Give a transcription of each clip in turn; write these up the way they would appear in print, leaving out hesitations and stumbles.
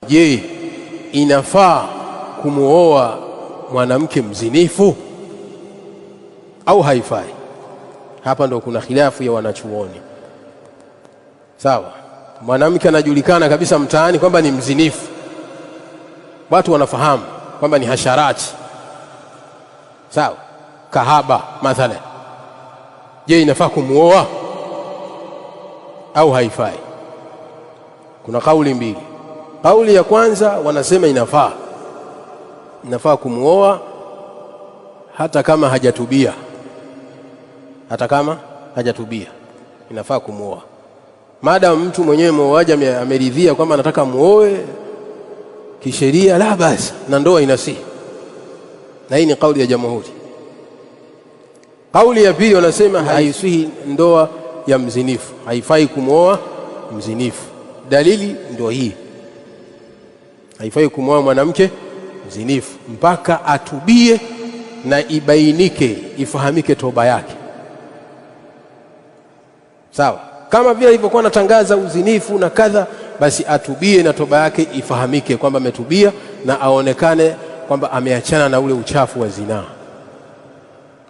Je, inafaa kumuoa mwanamke mzinifu au haifai? Hapa ndo kuna khilafu ya wanachuoni. Sawa, mwanamke anajulikana kabisa mtaani kwamba ni mzinifu, watu wanafahamu kwamba ni hasharati, sawa, kahaba mathalan. Je, inafaa kumuoa au haifai? Kuna kauli mbili. Kauli ya kwanza wanasema inafaa, inafaa kumuoa hata kama hajatubia, hata kama hajatubia inafaa kumuoa, maadamu mtu mwenyewe muoaji ameridhia kwamba anataka muoe kisheria, la basi, na ndoa inasihi. Na hii ni kauli ya jamhuri. Kauli ya pili wanasema haisihi ndoa ya mzinifu, haifai kumuoa mzinifu. Dalili ndio hii, haifai kumuoa mwanamke mzinifu mpaka atubie na ibainike, ifahamike toba yake. Sawa, kama vile alivyokuwa anatangaza uzinifu na kadha, basi atubie na toba yake ifahamike kwamba ametubia na aonekane kwamba ameachana na ule uchafu wa zinaa.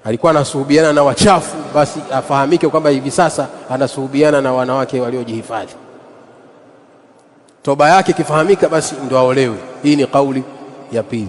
Alikuwa anasuhubiana na wachafu, basi afahamike kwamba hivi sasa anasuhubiana na wanawake waliojihifadhi. Toba yake ikifahamika, basi ndo aolewe. Hii ni kauli ya pili.